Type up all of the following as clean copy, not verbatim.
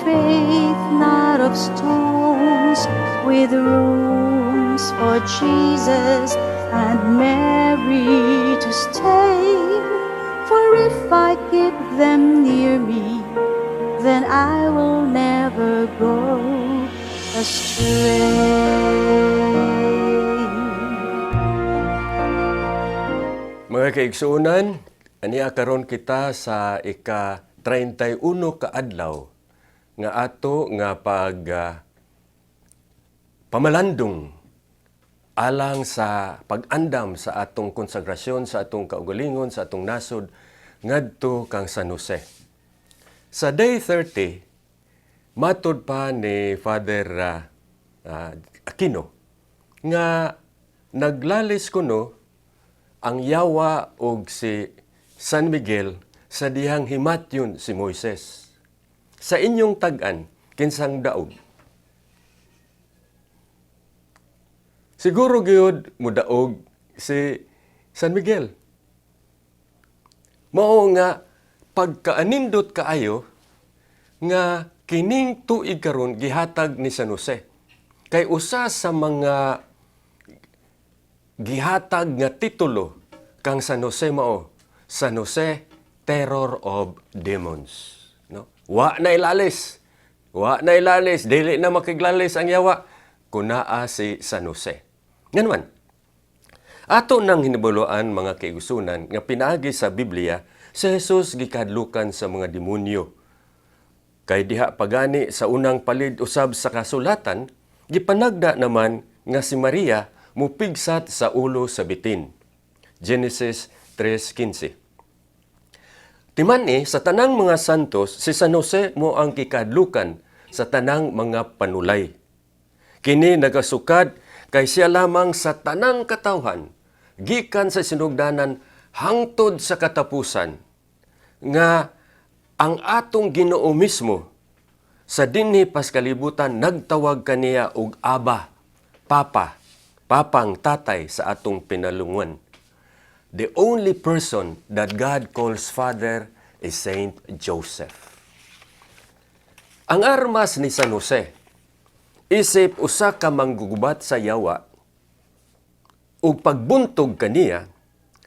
faith not of stones, with rooms for Jesus and Mary to stay. For if I keep them near me, then I will never go astray. Mga kaigsuonan, ania karon kita sa ika 31 ka adlaw nga ato nga pag pamalandong alang sa pag-andam sa atong konsagrasyon sa atong kaugalingon, sa atong nasod ngadto kang San Jose. Sa day 30, matod pa ni Father Aquino nga naglalis kuno ang yawa og si San Miguel sa dihang himatyon si Moises. Sa inyong tag-an, kinsang daog? Siguro gyud mudaog si San Miguel. Mao nga pagkaanindot kaayo nga kining tuig karon gihatag ni San Jose. Kay usa sa mga gihatag nga titulo kang San Jose mao San Jose, Terror of Demons. No? Wa na ilalis. Wa na ilalis. Dili na makiglalis ang yawa. Kunaa si San Jose. Nganuman, ato nang hinibuluan, mga kaigsuonan, nga pinaagi sa Biblia, si Jesus gikadlukan sa mga demonyo. Kay diha pagani sa unang palid usab sa kasulatan, gipanagda naman nga si Maria mupigsat sa ulo sa bitin. Genesis 3:15. Timan-i, sa tanang mga santos, si San Jose mao ang gikadlukan sa tanang mga panulay. Kini nagasukad kay siya lamang sa tanang katawhan, gikan sa sinugdanan hangtod sa katapusan, nga ang atong Ginoo mismo sa dinhi pas kalibutan nagtawag kaniya og Aba, Papa, Papang Tatay sa atong pinalungan. The only person that God calls Father is Saint Joseph. Ang armas ni San Jose, isip usa ka manggugubat sa yawa, ug pagbuntog kaniya,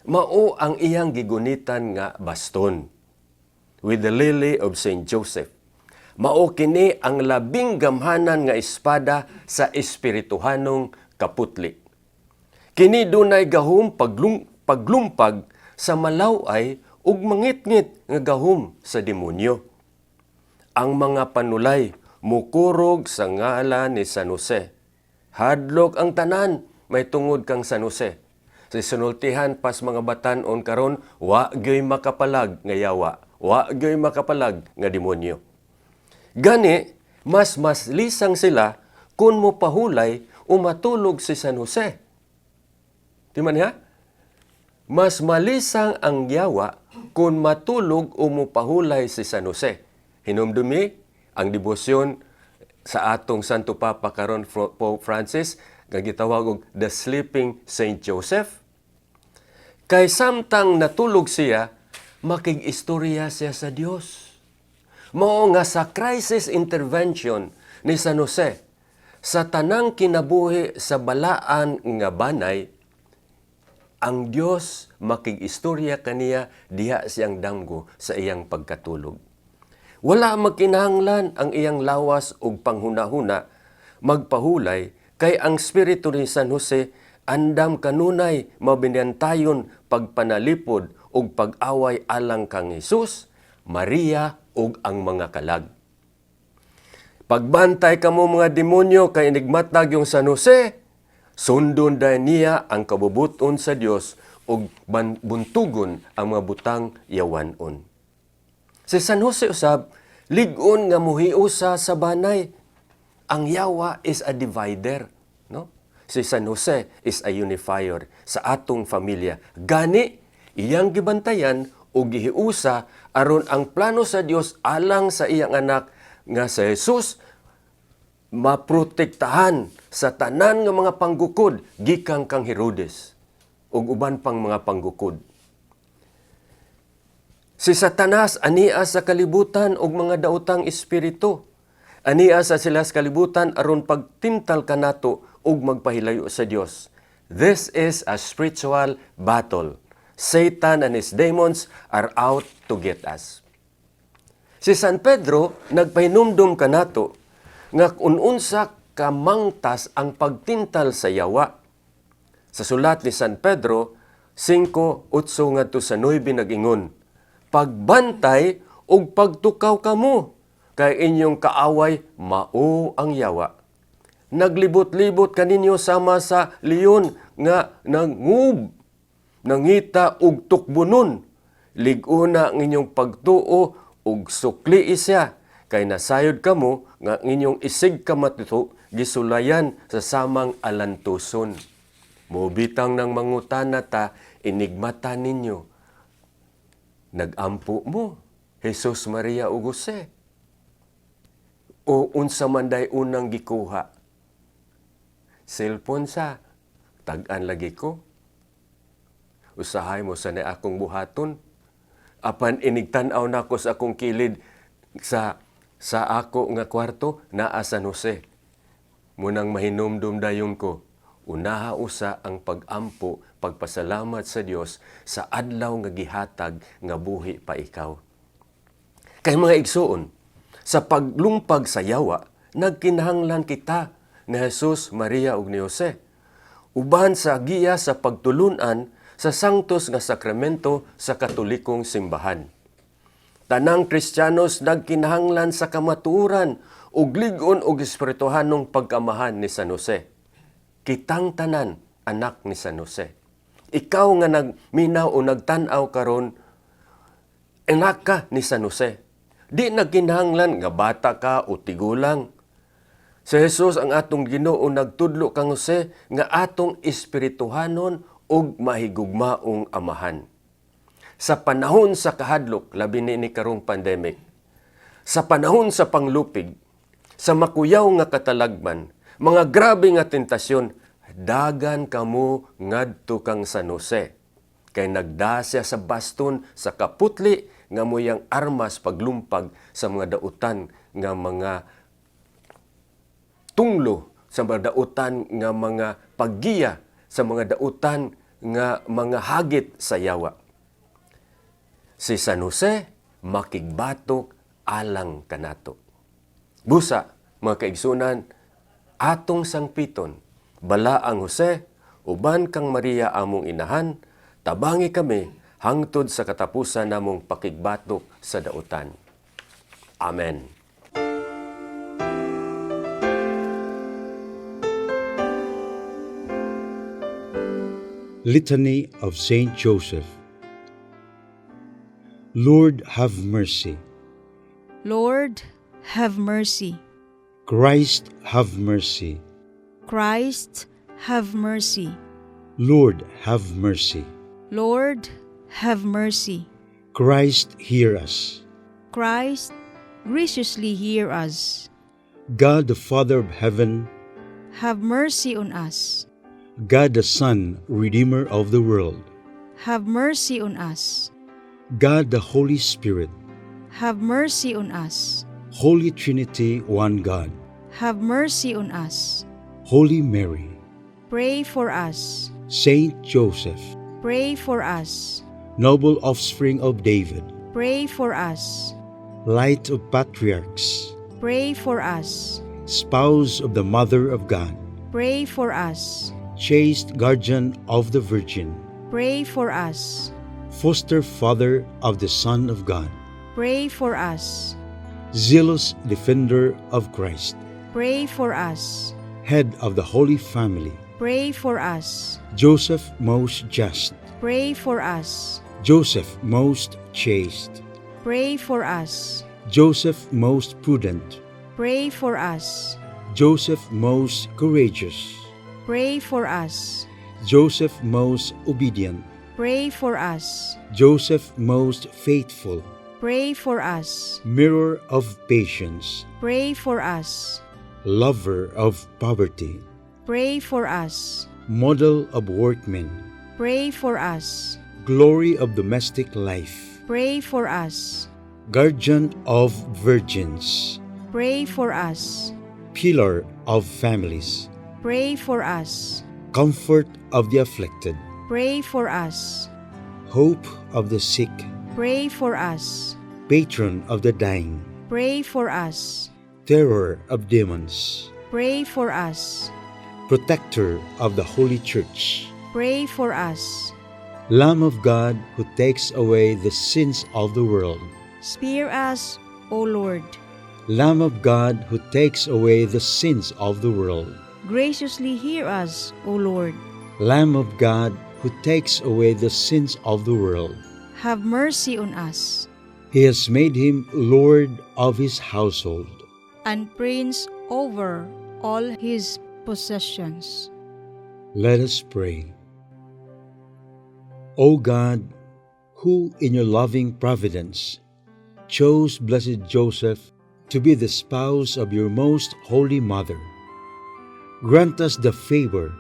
mao ang iyang gigunitan nga baston with the lily of Saint Joseph. Mao kini ang labing gamhanan nga espada sa espirituhanong kaputli. Kini dunay gahom paglumpag sa malaw-ay ug mangitngit nga gahom sa demonyo. Ang mga panulay mukurog sa ngalan ni San Jose. Hadlok ang tanan may tungod kang San Jose. Sa sinultihan pas mga batan-on karon, wa gyoy makapalag nga yawa, wa gyoy makapalag nga demonyo. Gani, mas mas lisang sila kung mo pahulay o matulog si San Jose. Di man ha? Mas malisang ang yawa kung matulog o mupahulay si San Jose. Hinumdumi ang debosyon sa atong Santo Papa karon, Pope Francis, nga gitawag og the Sleeping Saint Joseph. Kay samtang natulog siya, makig-istorya siya sa Dios. Mao nga sa crisis intervention ni San Jose sa tanang kinabuhi sa balaan nga banay, ang Dios makig-istorya kaniya diha siyang damgo sa iyang pagkatulog. Wala magkinahanglan ang iyang lawas ug panghunahuna magpahulay kay ang espiritu ni San Jose andam kanunay mabinantayon pagpanalipod ug pag-away alang kang Hesus, Maria ug ang mga kalag. Pagbantay kamo, mga demonyo, kay inigmatag yung San Jose, sundon dahil niya ang kabubuton sa Dios ug buntugon ang mga butang yawanon. Si San Jose usab lig-on nga muhiusa sa banay. Ang yawa is a divider, no? Si San Jose is a unifier sa atong familia. Gani iyang gibantayan ug gihiusa aron ang plano sa Dios alang sa iyang anak nga si Jesus maprotektahan sa tanan nga mga panggukod gikan kang Herodes ug uban pang mga panggukod. Si Satanas ania sa kalibutan og mga daotang espiritu. Ania sa sila sa kalibutan aron pagtintal kanato ug magpahilayo sa Dios. This is a spiritual battle. Satan and his demons are out to get us. Si San Pedro nagpahinumdum kanato nga kun unsa kamangtas ang pagtintal sa yawa. Sa sulat ni San Pedro 5:8 ngadto sa 9 nag-ingon, "Pagbantay ug pagtukaw kamo kay inyong kaaway mao ang yawa. Naglibot-libot kaninyo sama sa leon nga nangub, nangita og tukbonon. Lig-ona ang inyong pagtuo ug suklii siya kay nasayod kamo nga ang inyong isig kamatuto gisulayan sa samang alantuson. Mao bitang nang mangutana ta, inigmata ninyo. Nagampo mo, Jesus, Maria ug Jose? O unsa man day unang gikuha? Cellphone sa tag-an lagi ko. Usahay mo sa na akong buhaton. Apan inigtan-aw nako sa akong kilid sa ako nga kwarto, naa San Jose. Munang mahinumdum dayon ko. Unaha usa ang pagampo, pagpasalamat sa Dios sa adlaw nga gihatag nga buhi pa ikaw. Kay mga igsuon, sa paglumpag sa yawa, nagkinahanglan kita ni Jesus, Maria ug ni Jose. Uban sa giya sa pagtulunan sa Sanctus nga Sakramento sa Katolikong Simbahan. Tanang Kristiyanos nagkinahanglan sa kamatuoran ug lig-on og espirituhanong pagkamahan ni San Jose. Kitang tanan anak ni San Jose. Ikaw nga nagminaw o nagtan-aw karon, anak ka ni San Jose. Di nagkinahanglan nga bata ka o tigulang. Si Jesus ang atong Ginoo nagtudlo kang Jose nga atong espirituhanon ug mahigugmaong amahan. Sa panahon sa kahadlok, labi ni karong pandemic, sa panahon sa panglupig, sa makuyaw nga katalagman, mga grabe nga tentasyon, dagan kamo ngadto kang San Jose. Kay nagda siya sa baston sa kaputli nga moyang armas paglumpag sa mga dautan nga mga tunglo, sa mga dautan nga mga paggiya, sa mga dautan nga mga hagit sa yawa. Si San Jose makigbatok alang kanato. Busa, mga kaigsunan, atong sangpiton, balaang Jose, uban kang Maria among inahan, tabangi kami hangtod sa katapusan namong pakigbatok sa dautan. Amen. Litany of Saint Joseph. Lord, have mercy. Lord, have mercy. Christ, have mercy. Christ, have mercy. Lord, have mercy. Lord, have mercy. Christ, hear us. Christ, graciously hear us. God, the Father of heaven, have mercy on us. God the Son, Redeemer of the world, have mercy on us. God the Holy Spirit, have mercy on us. Holy Trinity, one God, have mercy on us. Holy Mary, pray for us. Saint Joseph, pray for us. Noble offspring of David, pray for us. Light of patriarchs, pray for us. Spouse of the Mother of God, pray for us. Chaste guardian of the Virgin, pray for us. Foster father of the Son of God, pray for us. Zealous defender of Christ, pray for us. Head of the Holy Family, pray for us. Joseph most just, pray for us. Joseph most chaste, pray for us. Joseph most prudent, pray for us. Joseph most courageous, pray for us. Joseph most obedient, pray for us. Joseph most faithful, pray for us. Mirror of patience, pray for us. Lover of poverty, pray for us. Model of workmen, pray for us. Glory of domestic life, pray for us. Guardian of virgins, Pray for us. Pillar of families, Pray for us. Comfort of the afflicted, Pray for us. Hope of the sick, Pray for us. Patron of the dying, Pray for us. Terror of demons, Pray for us. Protector of the Holy Church, Pray for us. Lamb of God who takes away the sins of the world, Spare us, O Lord. Lamb of God who takes away the sins of the world, Graciously hear us, O Lord. Lamb of God who takes away the sins of the world. Have mercy on us. He has made him Lord of his household, And prince over all his possessions. Let us pray. O God, who in your loving providence chose Blessed Joseph to be the spouse of your most holy mother, grant us the favor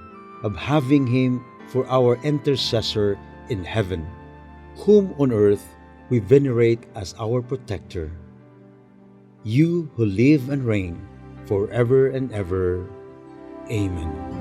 of having him for our intercessor in heaven, whom on earth we venerate as our protector. You who live and reign forever and ever. Amen.